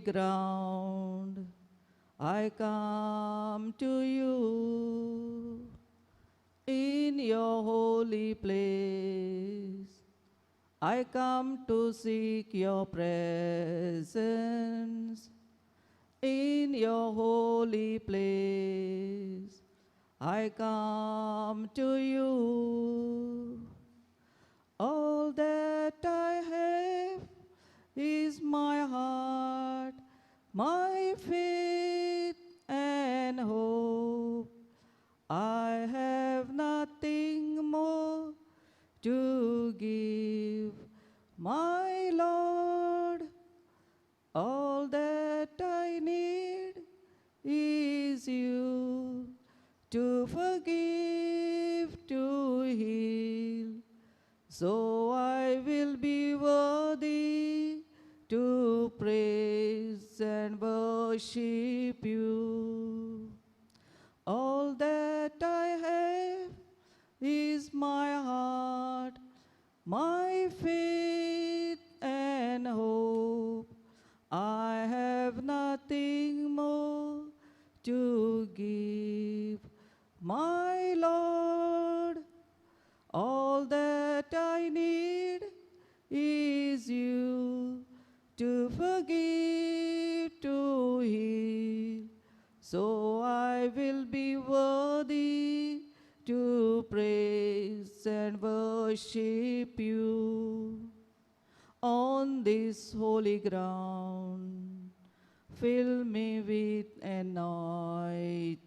Ground, I come to you in your holy place. I come to seek your presence in your holy place. I come to you. All that I have is my heart, my faith and hope. I have nothing more to give, my Lord. All that I need is you to forgive, to heal. So I will be worthy to praise and worship you. All that I have is my heart, my faith and hope. I have nothing more to give, my Lord. All that I need is you to forgive, to heal. So I will be worthy to praise and worship you on this holy ground. Fill me with anointing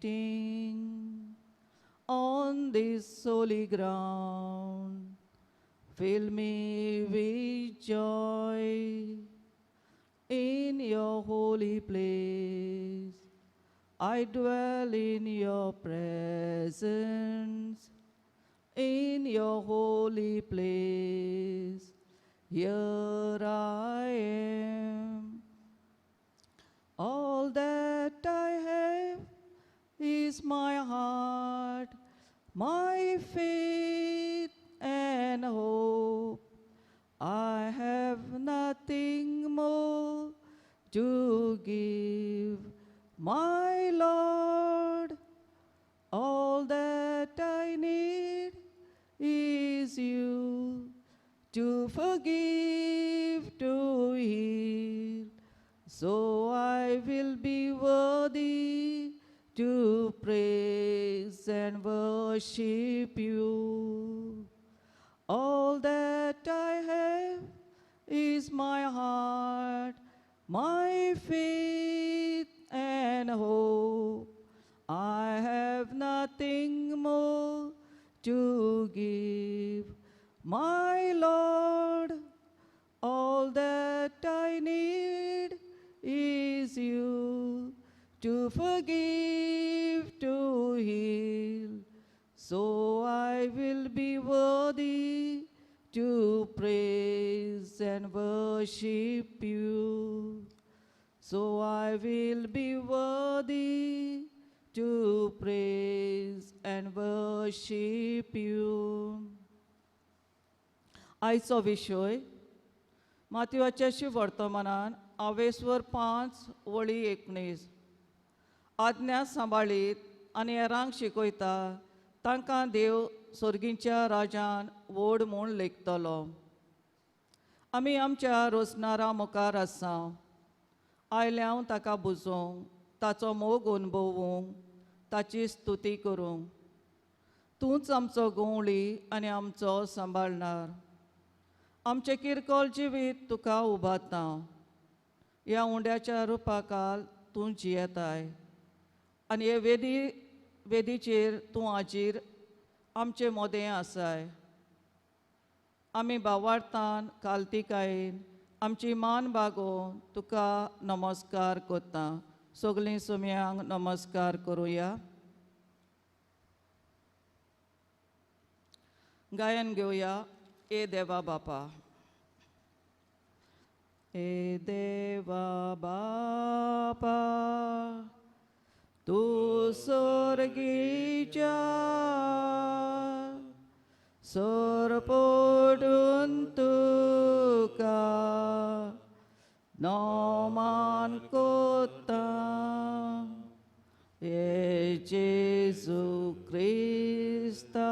on this holy ground. Fill me with joy in your holy place. I dwell in your presence, in your holy place. Here I am. All that I have is my heart, my faith and hope. I have nothing more to give, my Lord. All that I need is you to forgive, to heal. So I will be worthy to praise and worship you. All that I have is my heart, my faith and hope. I have nothing more to give, my Lord. All that I need is you to forgive, to heal. So I will be worthy to praise and worship you. So I will be worthy to praise and worship you. आयचो विशय मातवाच्या वर्तमानान आवेस्वर 5:19. आज्ञा सांबाळीत आनी हेरांक शिकयता तांकां देव सोर्गींच्या राजान व्हड म्हूण लेखतलो. आमी आमच्या रोसनारा मुखार आसा. आयल्या हांव ताका बुजोवंक, ताचो मोग अनुभवूंक, ताची स्तुती करूंक. तूंच आमचो गवळी आनी आमचो सांबाळणार. आमचें किरकोळ जिवीत तुका उबारता. ह्या उंड्याच्या रुपाकाल तूं जियेताय आनी हे वेदीचेर तूं आजीर आमचे मोदें आसाय. आमी बावार्थान कालतिकायेन आमची मान बागोवन तुका नमस्कार करता. सगळीं सुम्यांक नमस्कार करुया. गायन घेवया. ए देवा बापा, ए देवा बापा, तूं सोर्गीच्या सोर पडून तुका नोमान कोता ये जेजू क्रिस्ता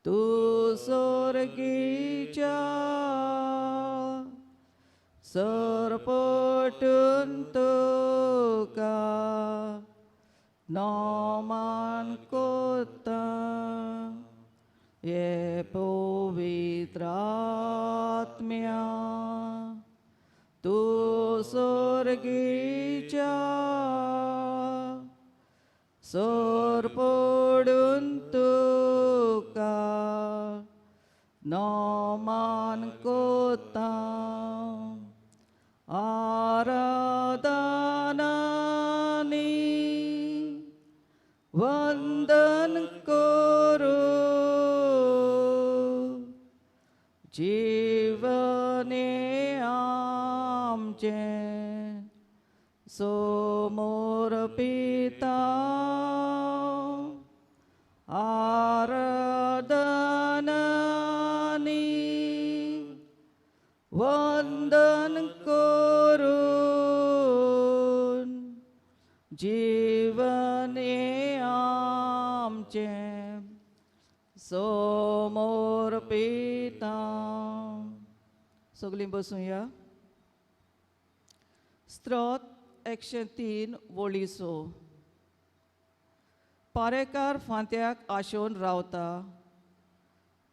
तूं सोर्गीच्या सरपटून तुका नोमान कोता ये पवित्र आत्म्या तूं सोर्गीच्या सरपडून तुका नोमान कोता आराधनानी वंदन करू जीवने आमचें सोमोर पिता आराधनानी वंदन करून जीवने आमचें सोमोर पिता. सगळीं बसुया. स्त्रोत 103 वळीसो. पारेकार फांत्याक आशोवन रावता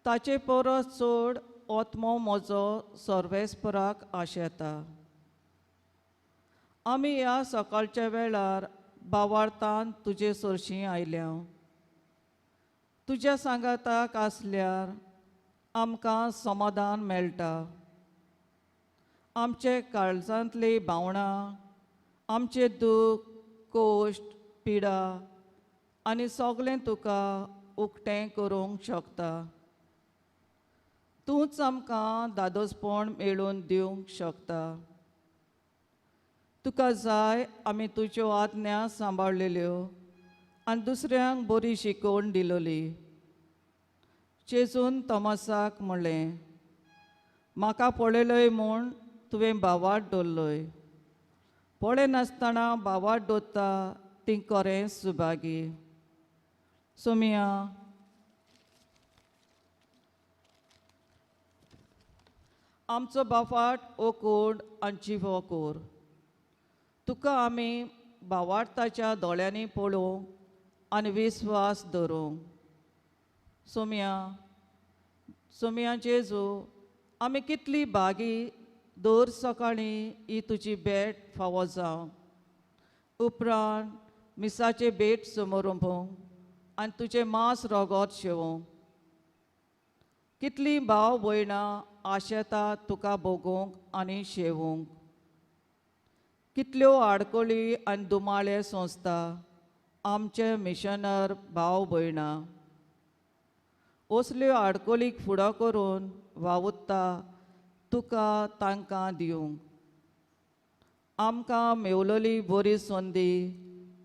ताचे परस चड आत्मो म्हजो सर्वेस्पराक आशेता. आमी ह्या सकाळच्या वेळार बावार्थान तुजे सरशीं आयल्या. तुज्या सांगाताक आसल्यार आमकां समाधान मेळटा. आमचे काळजांतली भावनां, आमचें दूख, कोश्ट, पिडा आनी सगळें तुका उक्तें करूंक शकता. तूंच आमकां दादोसपण मेळोवन दिवंक शकता. तुका जाय आमी तुज्यो आज्ञा सांबाळलेल्यो आनी दुसऱ्यांक बरी शिकोवन दिलोली. जेजून तोमासाक म्हणलें, म्हाका पळयलय म्हूण तुवें भावार्त दवरलोय. पळयनासतना भावार्त दवरता ती खरें सुभागी. सोमिया, आमचो बाफाट ओ कोड आनी जिवो कोर. तुका आमी भावार्थाच्या दोळ्यांनी पळोवंक आनी विस्वास दवरूंक. सोमिया, सोमिया जेजू, आमी कितली भागी दर सकाळीं ही तुजी भेट फावो जावं. उपरांत मिसाचे भेट समोर आनी तुजें मांस रगत शेवूंक. कितलीं भाव भयणां आशेता तुका भोगूंक आनी शेवूंक. कितल्यो आडकळी आनी दुमाळे संस्था आमचे मिशनर भाव भयणां असल्यो आडकळीक फुडो करून वावुरता तुका तांकां दिवंक. आमकां मेवलोली बरी संदी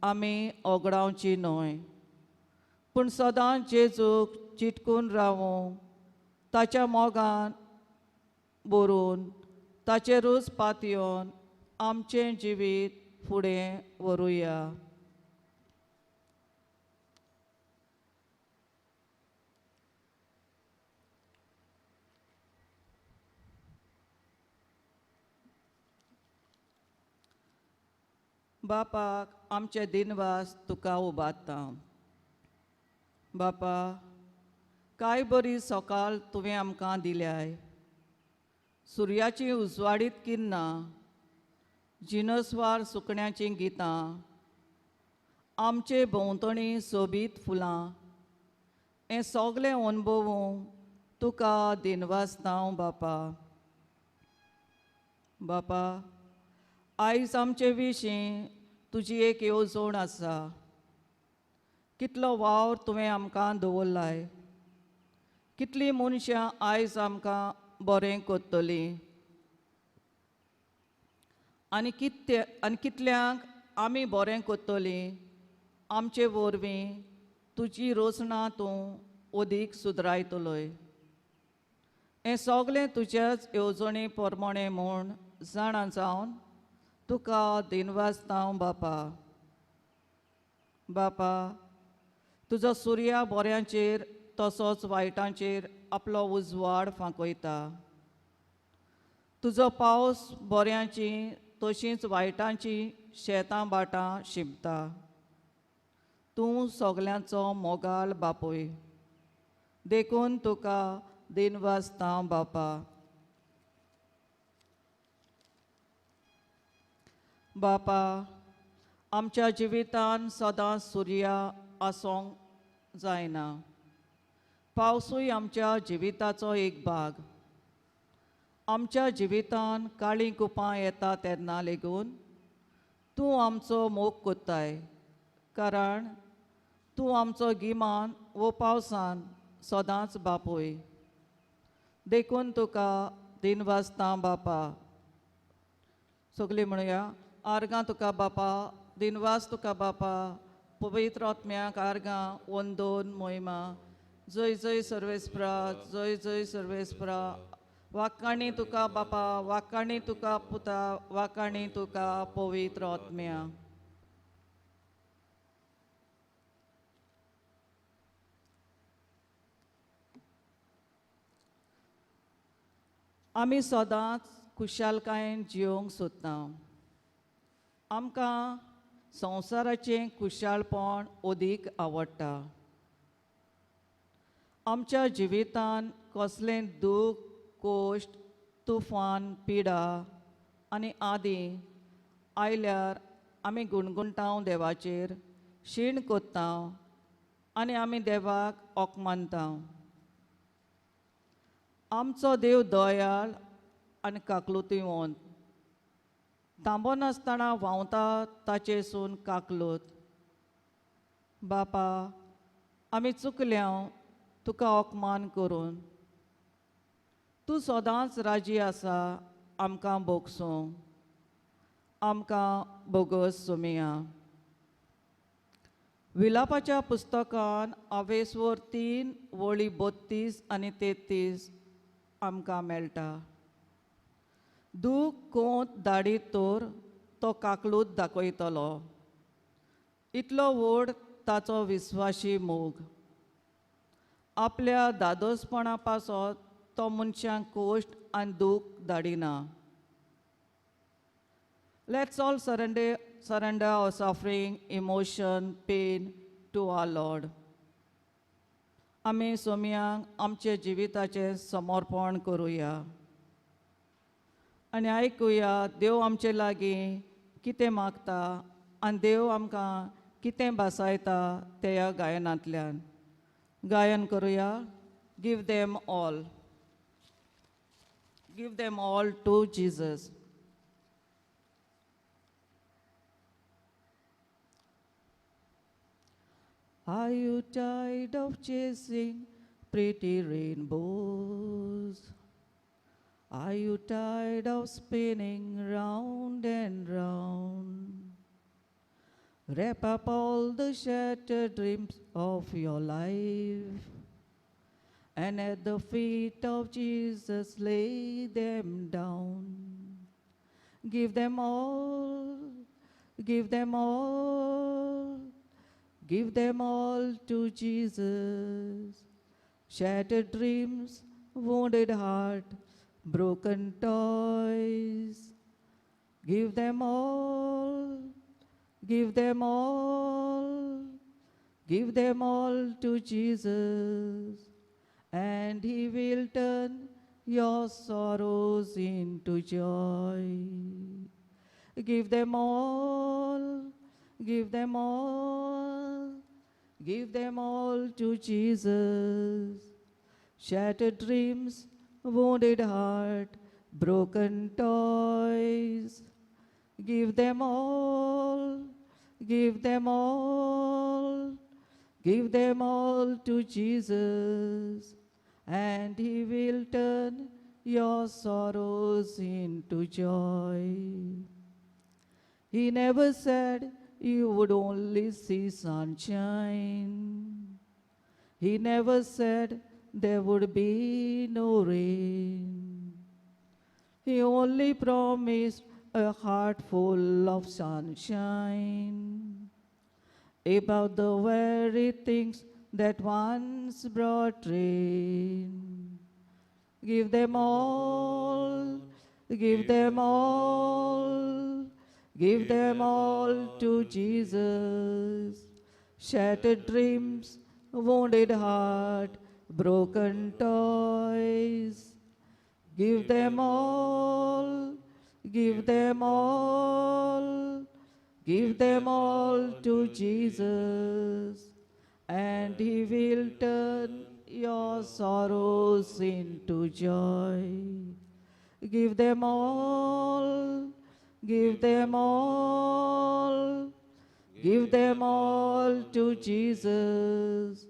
आमी ओगडावची न्हय, पूण सदांच जेजूक चिटकून रावूंक, ताच्या मोगान बरोवन ताचेरूच पातयेवन आमचें जिवीत फुडें व्हरुया. बापाक आमचे दिनवास तुका उबारता. बापा, काय बरी सकाळ तुवें आमकां दिल्याय. सुर्याची उजवाडीत किन्नां, जिनसवार सुकण्याचीं गितां, आमचे भोंवतणी सोबीत फुलां, हें सगळें अणभवूंक तुका दिनवासता बापा. बापा, आयज आमचे विशीं तुजी एक येवजण आसा. कितलो वावर तुवें आमकां दवरलाय. कितलीं मनशां आयज आमकां बरें करतलीं आनी आनी कितल्यांक आमी बरें करतलीं. आमचे वरवीं तुजी रोसणां तूं अदीक सुदरायतलोय. हें सगळें तुज्याच येवजणे प्रमाणें म्हूण जाणा जावन तुका दिनवासतां बापा. बापा, तुजो सुर्या बऱ्यांचेर तसोच वायटांचेर आपलो उजवाड फांकयता. तुजो पावस बऱ्यांची तशींच वायटांची शेतां भाटां शिंपता. तूं सगल्यांचो मोगाल बापूय, देखून तुका दिनवासतां बापा. बापा, आमच्या जिवितान सदां सुर्या आसूंक जायना. पावसूय आमच्या जिविताचो एक भाग. आमच्या जिवितान काळीं कुपां येता तेन्ना लेगून तूं आमचो मोग कोत्ताय, कारण तूं आमचो गिमान वो पावसान सदांच बापूय. देखून तुका दिनवासतां बापा. सगळीं म्हणया, आर्गां तुका बापा, दिनवास तुका बापा, पवित्र आत्म्याक आर्गां, वंदोन मोहिमा. जय जय सर्वेस्प्रा, जय जय सर्वेस्प्रा. वाकाणी तुका बापा, वाकाणी तुका पुता, वाकाणी तुका पवित्र आत्म्या. आमी सदांच खुशालकायेन जिवंक सोदता. आमकां संवसाराचें खुशालपण अदीक आवडटा. आमच्या जिवितान कसलें दूख, कोश्ट, तुफान, पिडा आनी आदी आयल्यार आमी गुणगुणटाव देवाचेर, शीण कोत्ता आनी आमी देवाक ओक मानता. आमचो देव दयाळ आनी काकलुतीवंत, तांबो नासतना व्हांवता ताचेसून काकलूत. बापा, आमी चुकल्या तुका अपमान करून. तूं सदांच राजी आसा आमकां भोगसूंक. आमकां भोगस सोमया. विलापाच्या पुस्तकान आवेसवर 3 वळी 32 आनी 33 आमकां मेळटा. दूख कोंत दाडीत तर तो काकलूत दाखयतलो, इतलो व्हड ताचो विस्वाशी मोग. आपल्या दादोसपणा पासत तो मनशांक कोश्ट आनी दूख धाडिना. Let's all surrender our suffering, emotion, pain to our Lord. आमी सोमयांक आमचे जिविताचें समर्पण करुया आनी आयकुया देव आमचे लागीं कितें मागता आनी देव आमकां कितें भासायता ते ह्या गायनांतल्यान. गायन करुया. Give them all. Give them all to Jesus. Are you tired of chasing pretty rainbows? Are you tired of spinning round and round? Wrap up all the shattered dreams of your life and at the feet of Jesus lay them down. Give them all, give them all, give them all to Jesus. Shattered dreams, wounded heart, broken toys. Give them all, give them all, give them all to Jesus, and he will turn your sorrows into joy. Give them all, give them all, give them all to Jesus. Shattered dreams, wounded heart, broken toys. Give them all, give them all, give them all to Jesus, and he will turn your sorrows into joy. He never said you would only see sunshine. He never said there would be no rain. He only promised a heart full of sunshine about the very things that once brought rain. Give them all, give them all, give them all to Jesus. Shattered dreams, wounded heart, broken toys. Give them all, give them all, give them all to Jesus, and He will turn your sorrows into joy. Give them all, give them all, give them all to Jesus.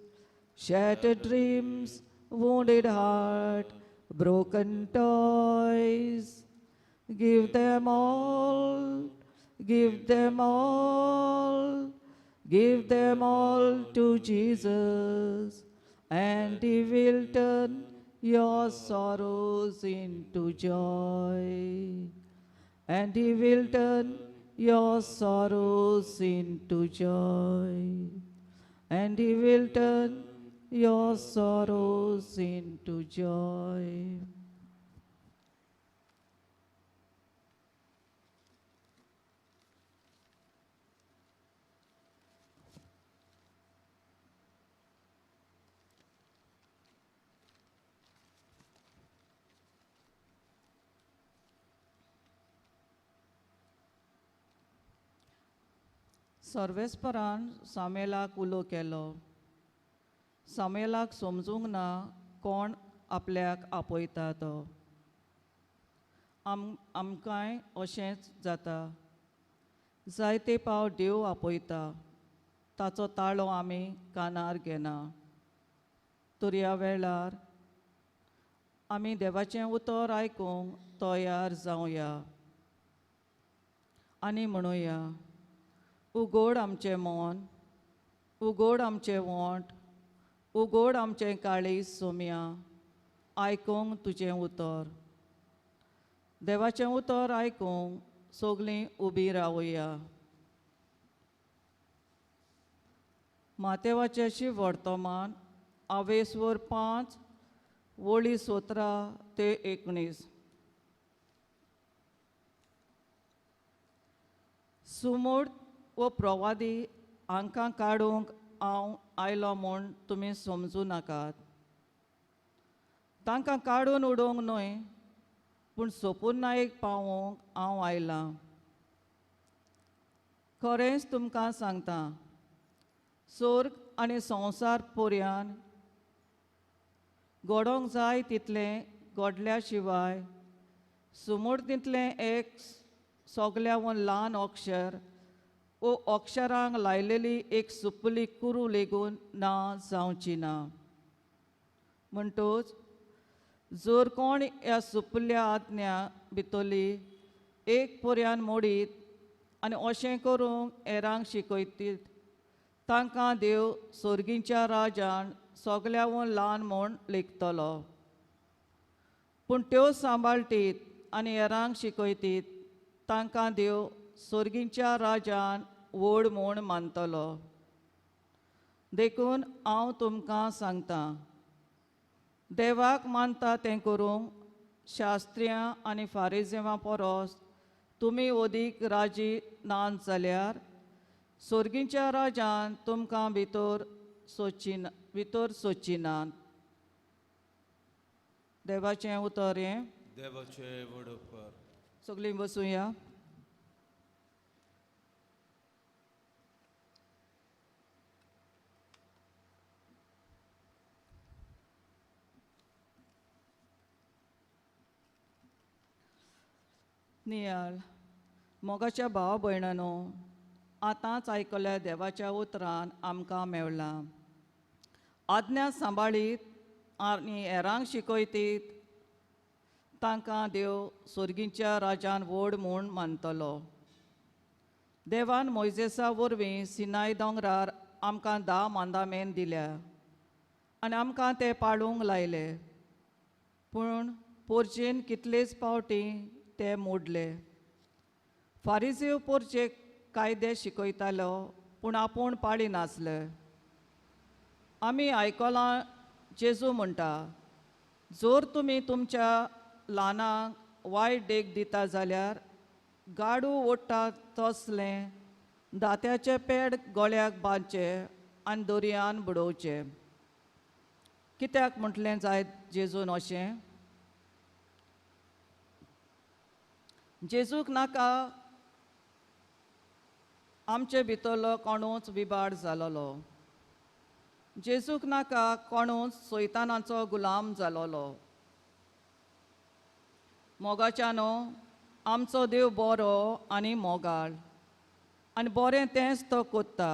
Shattered dreams, wounded heart, broken toys. Give them all, give them all, give them all to Jesus, and He will turn your sorrows into joy. And He will turn your sorrows into joy. And He will turn your sorrows into joy. सर्वेस्परान सामेलाक उलो केलो. सामेलाक समजूंक ना कोण आपल्याक आपयता तो. आमकांय अशेंच जाता. जायते पावट देव आपयता, ताचो ताळो आमी कानार घेना. तर ह्या वेळार आमी देवाचें उतर आयकूंक तयार जावया आनी म्हणुया, उगोड आमचें मन, उगोड आमचें वोंट, उगोड आमचें काळीज सोम्या, आयकूंक तुजें उतर. देवाचें उतर आयकूंक सगळीं उबी रावया. मातेवाचें अशी वर्तमान आवेसवर 5 वळी 17 ते 19. सुमूर्त वो प्रवादी हांकां काडूंक हांव आयलो म्हूण तुमी समजूं नाकात. तांकां काडून उडोवंक न्हय, पूण सोपुर्नायेक पावोवंक हांव आयलां. खरेंच तुमकां सांगता, सोर्ग आनी संवसार पर्यान घडोवंक जाय तितलें घडल्या शिवाय सुमुर्तींतलें एक सगल्याहून ल्हान अक्षर वो अक्षरांक लायलेली एक सुपली कुरू लेगून ना जावची ना. म्हणटूच जर कोण ह्या सुपुल्ल्या आज्ञा भितरली एक पर्यान मोडीत आनी अशें करूंक हेरांक शिकयतीत, तांकां देव सोर्गीच्या राजान सगल्याहून ल्हान म्हूण लेखतलो. पूण त्यो सांबाळटीत आनी हेरांक शिकयतीत, तांकां देव सोर्गीच्या राजान व्हड म्हूण मानतलो. देखून हांव तुमकां सांगता, देवाक मानता तें करूंक शास्त्र्यां आनी फारिजेवां परस तुमी अदीक राजी ना जाल्यार सोर्गीच्या राजान तुमकां भितर सोदची नात. देवाचें उतर हें. देवाचें व्हड उपकार. सगळीं बसुया. नियाळ मोगाच्या भाव भयणानो, आतांच आयकल्या देवाच्या उतरान आमकां मेवलां. आज्ञा सांबाळीत आनी हेरांक शिकयतीत, तांकां देव सोर्गीच्या राजान व्हड म्हूण मानतलो. देवान मोयजेसा वरवीं सिनाय दोंगरार आमकां 10 मांदामेन दिल्या आनी आमकां ते पाळूंक लायले. पूण पोरचेन कितलेच पावटी ते मोडले. फारिजीव पोरचे कायदे शिकयतालो पूण आपूण पाळी नासले. आमी आयकलां जेजू म्हणटा, जर तुमी तुमच्या ल्हानांक वायट देख दिता जाल्यार गाडू ओडटा तसलें दात्याचें पेड गळ्याक बांदचें आनी दर्यान बुडोवचें. कित्याक म्हटलें जायत जेजून अशें? जेजूक नाका आमचे भितरलो कोणूच विबाड जालोलो. जेजूक नाका कोणूच सैतानाचो गुलाम जालोलो. मोगाच्यानो आमचो देव बरो आनी मोगाळ आनी बरें तेंच तो कोत्ता.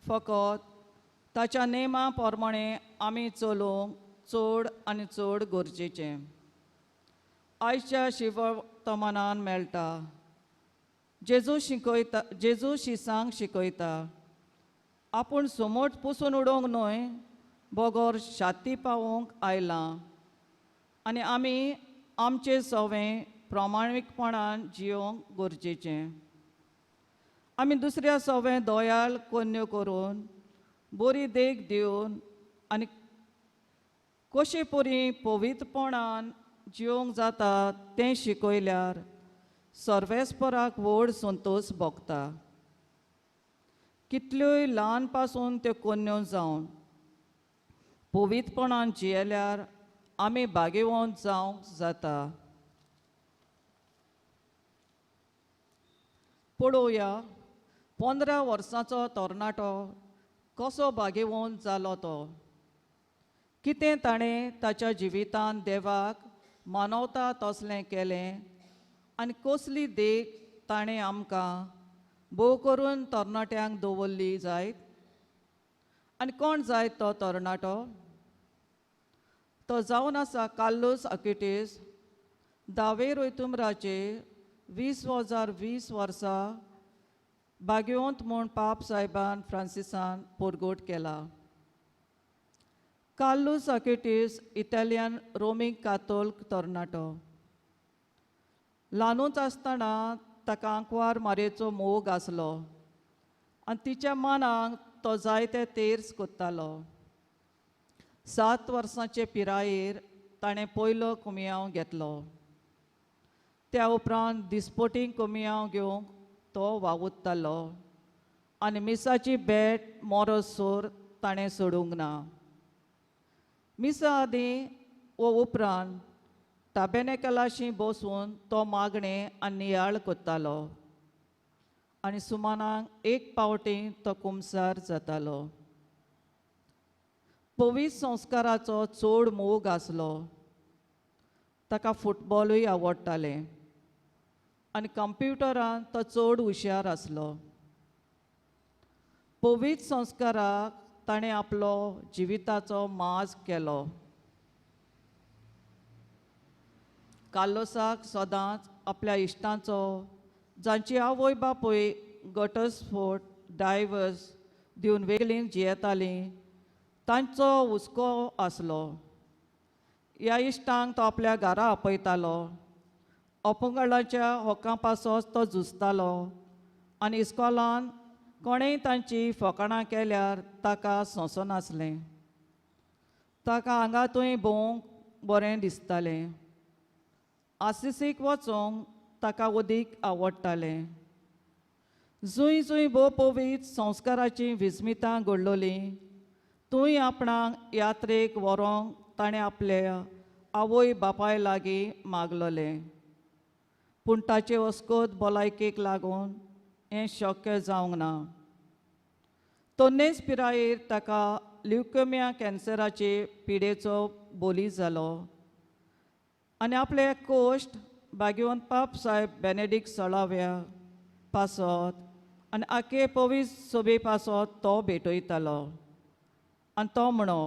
फकत ताच्या नेमा प्रमाणें आमी चलोवंक चड आनी चड गरजेचें. आयच्या शिवतमानान मेळटा. जेजू शिकयता, जेजू शिसांक शिकयता आपूण सोमोट पुसून उडोवंक न्हय बगर शाती पावोवंक आयलां आनी आमी आमचे सवें प्रामाणीकपणान जियोंक गरजेचें. आमी दुसऱ्या सवें दयाळ कोन्यो करून बरी देख दिवन आनी कशे परी पवित्रपणान जिवंक जाता तें शिकयल्यार सर्वेस्पराक व्हड संतोश भोगता. कितल्योय ल्हान पासून त्यो कोन्यो जावन पवित्रपणान जियेल्यार आमी भागेवंत जावंक जाता. पळोवया 15 वर्सांचो तरणाटो कसो भागेवंत जालो तो. कितें ताणें ताच्या जिवितांत देवाक मानवता तसलें केलें आनी कसली देख ताणें आमकां भोव करून तरणाट्यांक दवरली जायत. आनी कोण जायत तो तरणाटो? तो जावन आसा कार्लोस आकिटीस, दावे रोयतुमराचे 2020 वर्सा भाग्यवंत म्हूण पाप साहेबान फ्रांसिसान पोरगोट केला. कार्लोस आकिटीस इटालियन रोमीक कातोल्क तरणाटो. ल्हानूच आसतना ताका आंकवार मारयेचो मोग आसलो आनी तिच्या मनाक तो जायते तेर्स कोत्तालो. 7 वर्सांचे पिरायेर ताणें पयलो कुमियांव घेतलो. त्या उपरांत दिसपोटींग कुमियांव घेवंक तो वावुरतालो आनी मिसाची भेट मोरोसोर ताणें सोडूंक ना. मिसा आदीं वो उपरांत ताबेनेकलाशी बसून तो मागणें आनी नियाळ कोत्तालो आनी सुमानाक एक पावटी तो कुमसार जातालो. पवित्र संस्काराचो चड मोग आसलो. ताका फुटबॉलूय आवडटालें आनी कंप्युटरान तो चड हुशार आसलो. पवित्र संस्काराक ताणें आपलो जिविताचो माज केलो. कार्लोसाक सदांच आपल्या इश्टांचो जांची आवय बापूय घटस्फोट डायवर्स दिवन वेगळीं जियेतालीं तांचो हुस्को आसलो. ह्या इश्टांक तो आपल्या घरा आपयतालो. अपंगळाच्या हकां पासत तो झुजतालो आनी इस्कॉलान कोणेंय तांची फकाणां केल्यार ताका सोंसनासलें. ताका हांगा थंय भोंवंक बरें दिसतालें. आसिसीक वचूंक ताका अदीक आवडटालें. जंय जंय भोव पवित्र संस्काराचीं विस्मितां घडलोलीं थंय आपणाक यात्रेक व्हरोंक ताणें आपल्या आवय बापाय लागीं मागलोलें. पूण ताचे अस्कत भलायकेक लागून हें शक्य जावंक ना. तन्नेच पिरायेर ताका ल्युकेमिया कॅन्सराचे पिडेचो बोली जालो आनी आपले कोश्ट भाग्यवंत पाप साहेब बेनेडीक सोळाव्या पासत आनी आखे पवित्र सोबे पासत तो भेटयतालो आनी तो म्हणो,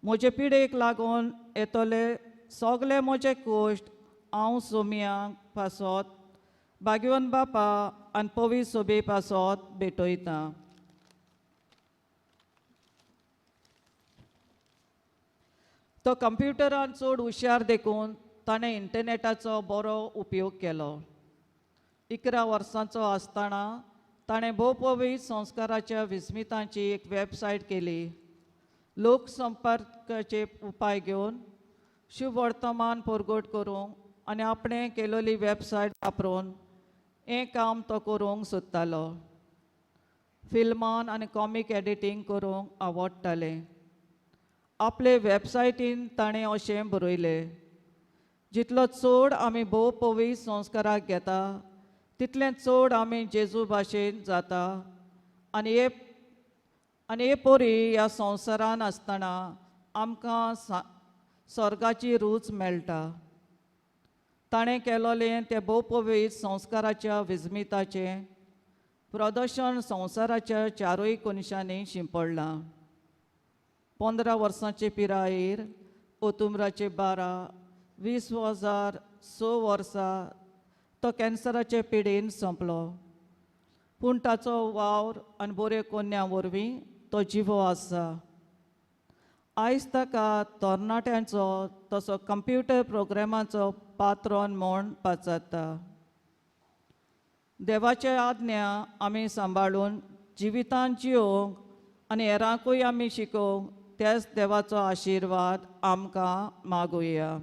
म्हजे पिडेक लागून येतले सगले म्हजे कोश्ट हांव सोमयांक पासत भाग्यवंत बापा आनी पवित्र सोबे पासत भेटयतां. तो कंप्युटरान चड हुशार देखून ताणें इंटरनेटाचो बरो उपयोग केलो. 11 वर्सांचो आसतना ताणें भोवपवी संस्काराच्या विस्मितांची एक वेबसायट केली. लोकसंपर्काचे उपाय घेवन शुभवर्तमान परगट करूंक आनी आपणें केलेली वेबसायट वापरून हें काम तो करूंक सोदतालो. फिल्मान आनी कॉमीक एडिटींग करूंक आवडटालें. आपले वेबसायटीन ताणें अशें बरयलें, जितलो चड आमी भोवपवी संस्काराक घेता तितलें चड आमी जेजू भाशेन जाता आनी हे परी ह्या संवसारान आसतना आमकां स्वर्गाची रूच मेळटा. ताणें केलोलें तें भोवपवी संस्काराच्या विस्मिताचें प्रदर्शन संवसाराच्या चारूय कोनशांनी शिंपडलां. 15 वर्सांचे पिरायेर ओतुमराचे 12 2006 वर्सा तो कॅन्सराचे पिडेन सोंपलो. पूण ताचो वावर आनी बऱ्यो कोन्या वरवीं तो जिवो आसा. आयज ताका तरणाट्यांचो तसो कंप्युटर प्रोग्रामाचो पात्रोन म्हूण पाचारता. देवाचे आज्ञा आमी सांबाळून जिवितांत जियोंक आनी हेरांकूय आमी शिकोवंक त्याच देवाचो आशिर्वाद आमकां मागुया.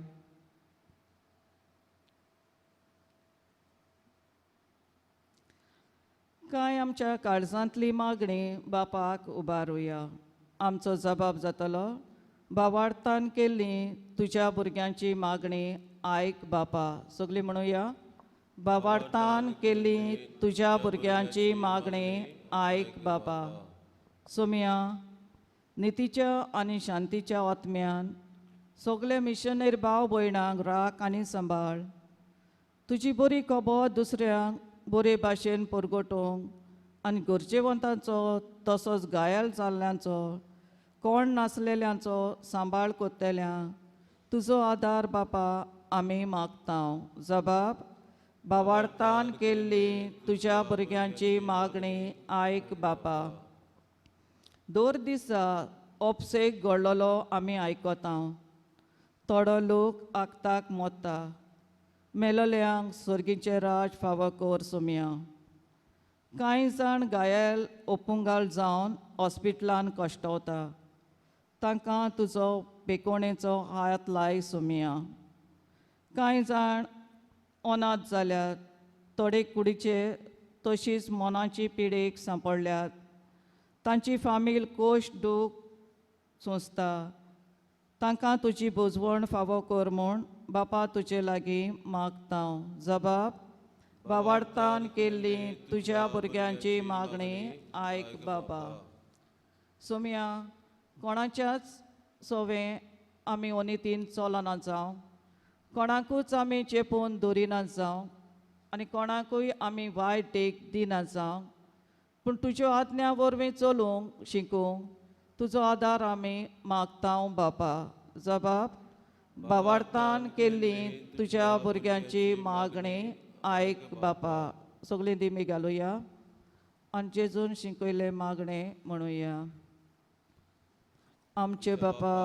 कांय आमच्या काळजांतली मागणी बापाक उबारुया. आमचो जबाब जातलो, बावार्थान केल्ली तुज्या भुरग्यांची मागणी आयक बापा. सगळीं म्हणुया, बावार्थान केल्ली तुज्या भुरग्यांची मागणी आयक बापा. सोम्या नितीच्या आनी शांतीच्या आत्म्यान सगळे मिशनरी भाव भयणांक राख आनी सांबाळ. तुजी बरी खबर दुसऱ्यांक बरे भाशेन परगटोवंक आनी गरजेवंतांचो तसोच घायल जाल्ल्यांचो कोण नासलेल्यांचो सांबाळ करतल्यांक तुजो आदार बापा आमी मागता. जबाब, बावार्थान केल्ली तुज्या भुरग्यांची मागणी आयक बापा. दर दिसा ओपसेक घडलेलो आमी आयकता. थोडो लोक आकताक मोत्ता. मेलोल्यांक सर्गीचें राज फावो कर सोमया. कांय जाण घायल ओपुंगाल जावन हॉस्पिटलान कश्टवता. तांकां तुजो बेकोणेचो हात लाय सोमया. कांय जाण अनाथ जाल्यात, थोडे कुडीचे तशीच मनाची पिडेक सांपडल्यात. तांची फामील कोश दूख सोंसता. तांकां तुजी बोजवण फावो कर म्हूण बापा तुजे लागीं मागता. जबाब, बावार्थान केल्ली तुज्या भुरग्यांची मागणी आयक बाबा. सोमया, कोणाच्याच सोवें आमी ओनितीन चलना जावं, कोणाकूच आमी चेपून दवरिना जावं आनी कोणाकूय आमी वायट देख दिना जावं, पूण तुज्यो आज्ञा वरवीं चलूंक शिकूंक तुजो आदार आमी मागता बापा. जबाब, बावार्थान केल्ली तुज्या भुरग्यांची मागणी आयक बापा. सगळीं दिमी घालुया आनी जेजून शिकयलें मागणें म्हणुया. आमचे बापा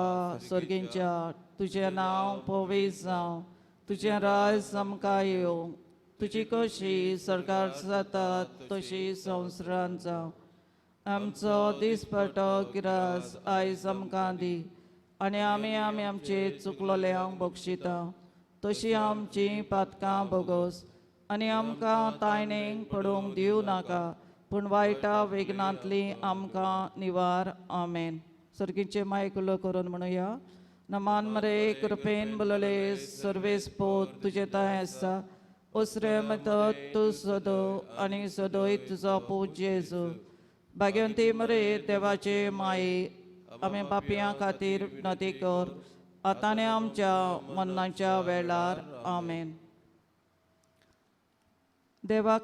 सर्गींच्या, तुजें नांव पवित्र जावं, तुजें राज आमकां येवं, तुजी कशी सरकार जाता तशी संवसारांत जावं. आमचो दिसपटो गिरास आयज आमकां दी आनी आमी आमी आमचे चुकलोल्यांक बक्षिता तशी आमची पातकां बोगोस आनी आमकां तायणेक पडूंक दिवं नाका, पूण वायटा वेगनांतली आमकां निवार. आमेन. सर्गीचे मायकुलो करून म्हणुया. नमान मरे कृपेन बोलले सर्वेस पोत तुजे तांय आसा. ओसरे मत तूं सदो आनी सदोय तुजो पूत जेजू. भाग्यवंती मरे देवाचे माये, आमी पापयां खातीर विनंती कर आतां आनी आमच्या मरणाच्या वेळार. आमेन. देवा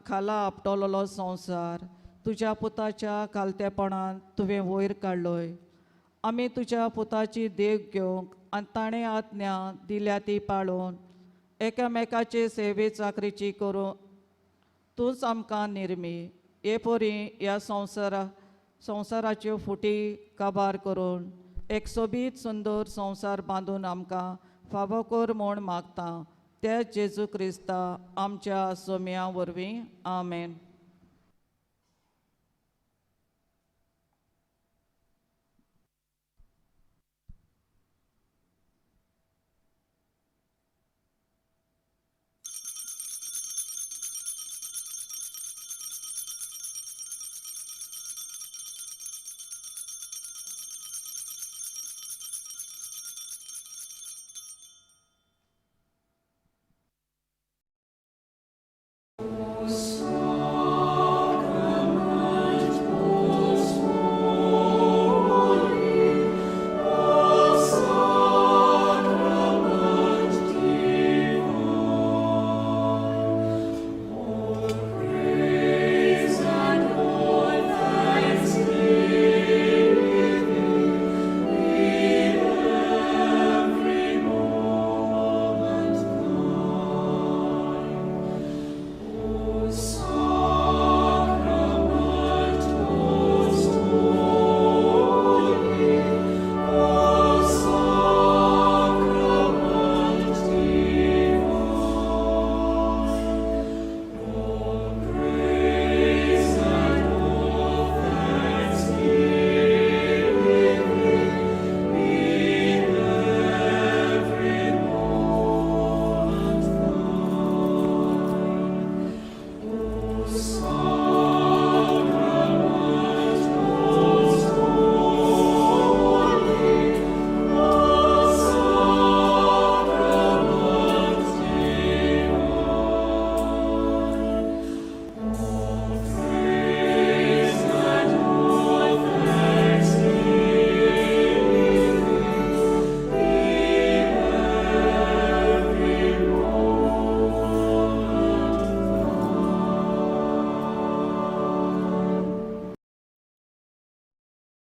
खाला आपटलोलो संवसार तुज्या पुताच्या खालतेपणान तुवें वयर काडलोय. आमी तुज्या पुताची देख घेवंक आनी ताणें आज्ञा दिल्या ती पाळून एकामेकाचे सेवे चाकरीची करूं तूंच आमकां निर्मी. हे परी ह्या संवसाराच्यो फुटी काबार करून एक सोबीत सुंदर संवसार बांदून आमकां फावो कर म्हूण मागता त्या जेजू क्रिस्ता आमच्या सोम्या वरवीं. आमेन.